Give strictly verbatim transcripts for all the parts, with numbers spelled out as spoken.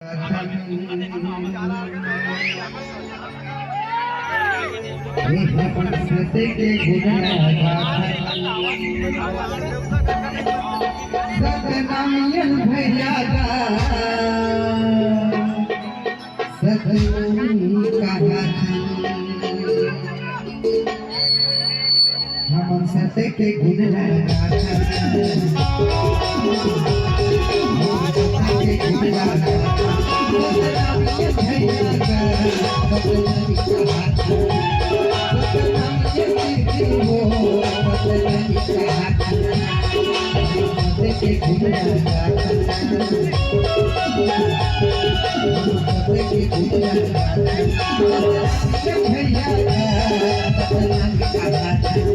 सत्य के गुण गाथन। सतनाम भैया गा, सतनाम कहाथन। हमन सत्य के गुण गाथन। हमन सत्य के गुण गाथन। सतनाम ये भैया गा, सतनाम कहाथन। सतनाम ये दीदी हो, सतनाम कहाथन। सत्य के गुण गाथन। सत्य के गुण गाथन। भैया गा, सतनाम कहाथन।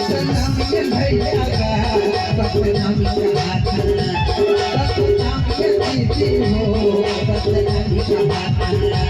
सतनाम ये भैया गा, सतनाम कहाथन। सतनाम ये दीदी हो, सतनाम कहाथन।